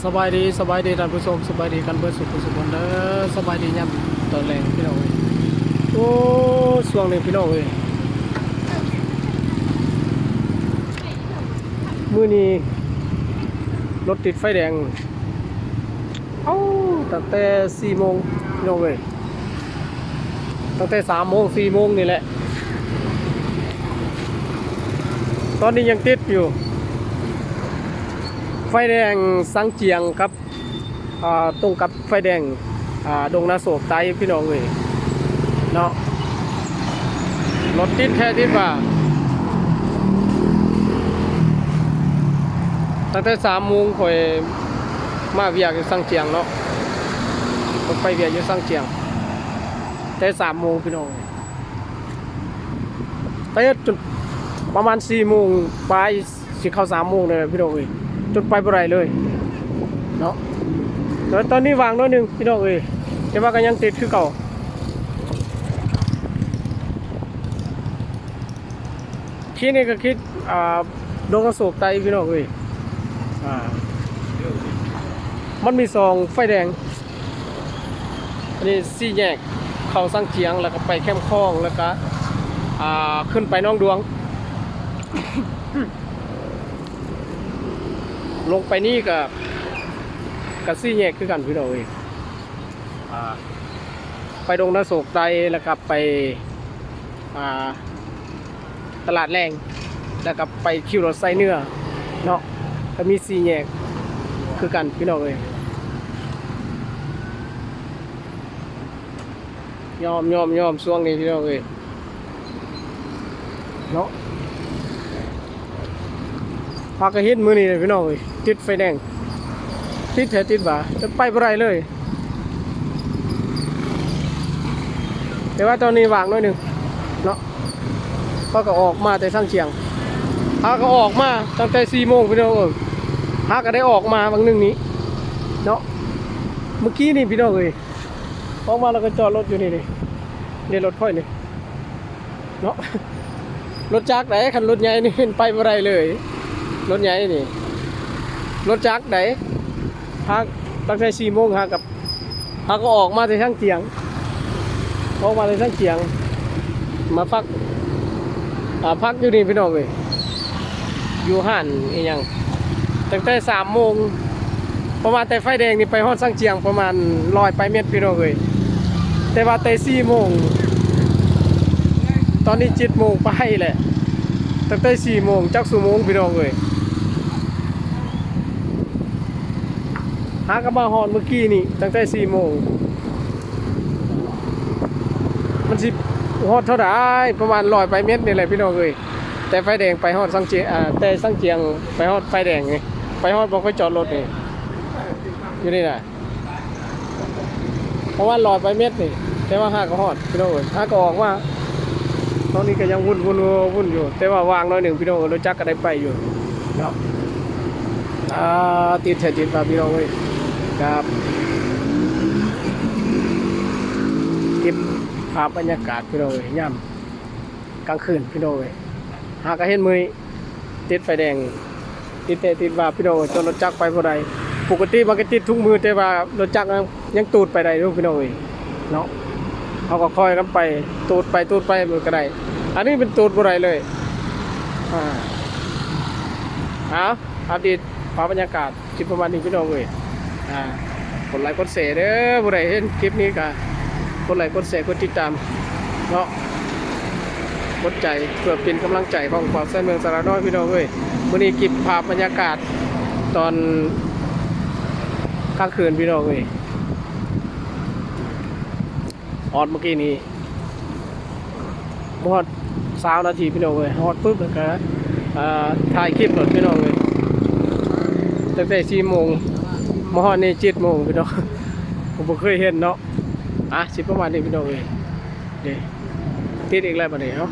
ສະບາຍດີ ສະບາຍດີທ່ານຜູ້ຊົມ ສະບາຍດີກັນເບິດສູ່ຜູ້ສູ່ຄົນເດີ. ສະບາຍດີຍາມຕອນແລງພີ່ນ້ອງເອີຍ. ໂອ້ ຊ່ວງນີ້ພີ່ນ້ອງເອີຍ ມື້ນີ້ລົດຕິດໄຟແດງ ເອົ້າ ຕັ້ງແຕ່ສີ່ໂມງພີ່ນ້ອງເອີຍ. ຕັ້ງແຕ່ສາມໂມງ ສີ່ໂມງນີ້ແຫຼະ ຕອນນີ້ຍັງຕິດຢູ່ ໄຟແດງຊາງຈຽງກັບ ອ່າ ຕົງກັບໄຟແດງ ອ່າ ດົງນາໂສກໃຕ້ພີ່ນ້ອງເອີຍເນາະ. ລົດຕິດແທ້ຕິດວ່າ ຕັ້ງແຕ່ສາມໂມງຂ້ອຍມາວຽກຢູ່ຊາງຈຽງເນາະ ຂ້ອຍໄປວຽກຢູ່ຊາງຈຽງ ແຕ່ສາມໂມງພີ່ນ້ອງ ໄປຈົນປະມານສີ່ໂມງປາຍ ຊິເຂົ້າສາມໂມງແລ້ວພີ່ນ້ອງເອີຍ ຈົນໄປບໍ່ໄດ້ເລີຍເນາະ. ແຕ່ຕອນນີ້ວ່າງໜ້ອຍໜຶ່ງພີ່ນ້ອງເອີຍ ແຕ່ວ່າກໍຍັງຕິດຄືເກົ່າ. ຂີດນີ້ກໍຂີດ ອ່າ ດົງນາໂສກໃຕ້ພີ່ນ້ອງເອີຍ ອ່າ ມັນມີສອງໄຟແດງ ອັນນີ້ສີ່ແຍກເຂົ້າຊາງຈຽງ ແລ້ວກໍໄປແຄມຂອງ ແລ້ວກໍ ອ່າ ຂຶ້ນໄປໜອງດວງ ລົງໄປນີ້ກໍ ກໍສີ່ແຍກຄືກັນພີ່ນ້ອງເອີຍ ອ່າ ໄປດົງນາໂສກໃຕ້ ແລ້ວກໍໄປ ອ່າ ຕະຫຼາດແລງ ແລ້ວກໍໄປຄິວລົດໄຊເໜືອເນາະ ກໍມີສີ່ແຍກຄືກັນພີ່ນ້ອງເອີຍ. ຍອມ ຍອມ ຍອມ ຊ່ວງນີ້ພີ່ນ້ອງເອີຍເນາະ. ພາກັນເຮັດມື້ນີ້ແຫຼະພີ່ນ້ອງເອີຍ ຕິດໄຟແດງ ຕິດແທ້ຕິດວ່າ ຈະໄປບໍ່ໄດ້ເລີຍ. ແຕ່ວ່າຕອນນີ້ວ່າງໜ້ອຍໜຶ່ງເນາະ ເຮົາກໍອອກມາແຕ່ຊາງຈຽງ ເຮົາກໍອອກມາຕັ້ງແຕ່ສີ່ໂມງພີ່ນ້ອງເອີຍ. ເຮົາກໍໄດ້ອອກມາຫວ່າງໜຶ່ງນີ້ເນາະ ເມື່ອກີ້ນີ້ພີ່ນ້ອງເອີຍ ອອກມາແລ້ວກໍຈອດລົດຢູ່ນີ້ ນີ້ ນີ້ລົດຂ້ອຍນີ້ເນາະ. ລົດຈັກໃດ໋ ຄັນລົດໃຫຍ່ນີ້ໄປບໍ່ໄດ້ເລີຍ ລົດໃຫຍ່ນີ້ ລົດຈັກໃດ໋. ຫາກຕັ້ງແຕ່ສີ່ໂມງ ຫາກັບ ຫາກໍອອກມາແຕ່ຊາງຈຽງ ອອກມາແຕ່ຊາງຈຽງ ມາພັກ ອ່າ ພັກຢູ່ນີ້ພີ່ນ້ອງເອີຍ ຢູ່ຮ້ານອີ່ຫຍັງ ຕັ້ງແຕ່ສາມໂມງ ປະມານແຕ່ໄຟແດງນີ້ໄປຮອດຊາງຈຽງປະມານຮ້ອຍປາຍເມັດພີ່ນ້ອງເອີຍ. ແຕ່ວ່າແຕ່ສີ່ໂມງ ຕອນນີ້ເຈັດໂມງປາຍແຫຼະ ຕັ້ງແຕ່ສີ່ໂມງ ຈັກຊົ່ວໂມງພີ່ນ້ອງເອີຍ. ຫາກໍມາຮອດເມື່ອກີ້ນີ້ ຕັ້ງແຕ່ສີ່ໂມງ ມັນຊິຮອດເທົ່າໃດ ປະມານຮ້ອຍປາຍເມັດນີ້ແຫຼະພີ່ນ້ອງເອີຍ. ແຕ່ໄຟແດງໄປຮອດຊາງຈຽງ ອ່າ ແຕ່ຊາງຈຽງໄປຮອດໄຟແດງນີ້ ໄປຮອດບ່ອນຂ້ອຍຈອດລົດນີ້ ຢູ່ນີ້ນະ ປະມານຮ້ອຍປາຍເມັດນີ້ ແຕ່ວ່າຫາກໍຮອດພີ່ນ້ອງເອີຍ ຫາກໍອອກມາ. ຕອນນີ້ກໍຍັງວຸ່ນໆໆຢູ່ ແຕ່ວ່າວ່າງໜ້ອຍໜຶ່ງພີ່ນ້ອງເອີຍ ລົດຈັກກໍໄດ້ໄປຢູ່ເນາະ. ອ່າ ຕິດແທ້ຕິດວ່າພີ່ນ້ອງເອີຍ ກັບເກັບພາບບັນຍາກາດພີ່ນ້ອງເອີຍ ຍາມກາງຄືນພີ່ນ້ອງເອີຍ ຫາກໍເຫັນມື້ນີ້ ຕິດໄຟແດງ ຕິດແທ້ຕິດວ່າພີ່ນ້ອງເອີຍ ຈົນລົດຈັກໄປບໍ່ໄດ້. ປົກກະຕິມັນກໍຕິດທຸກມື້ ແຕ່ວ່າລົດຈັກຍັງ ຍັງຕູດໄປໄດ້ຢູ່ພີ່ນ້ອງເອີຍເນາະ. ເຮົາກໍຄ່ອຍກັນໄປ ຕູດໄປຕູດໄປມັນກໍໄດ້ ອັນນີ້ມັນຕູດບໍ່ໄດ້ເລີຍ. ອ່າ ເອົາ ອັບເດດພາບບັນຍາກາດ ຊິປະມານນີ້ພີ່ນ້ອງເອີຍ. ອ່າ ກົດໄລກົດແຊເດີ ຜູ້ໃດເຫັນຄລິບນີ້ກໍກົດໄລກົດແຊ ກົດຕິດຕາມເນາະ ກົດໃຈ ເພື່ອເປັນກຳລັງໃຈຂອງບ່າວແຊນເມືອງສາລານ້ອຍພີ່ນ້ອງເອີຍ. ມື້ນີ້ເກັບພາບບັນຍາກາດຕອນກາງຄືນພີ່ນ້ອງເອີຍ. ຮອດເມື່ອກີ້ນີ້ບໍ່ຮອດຊາວນາທີພີ່ນ້ອງເອີຍ ຮອດປຶບແລ້ວກະ ອ່າ ຖ່າຍຄລິບໂລດພີ່ນ້ອງເອີຍ. ຕັ້ງແຕ່ສີ່ໂມງມາຮອດນີ້ເຈັດໂມງພີ່ນ້ອງ ກໍບໍ່ເຄີຍເຫັນເນາະ. ອ່ະ ຊິປະມານນີ້ພີ່ນ້ອງເອີຍ ນີ້ ຕິດອີກແລ້ວບັດນີ້ເນາະ.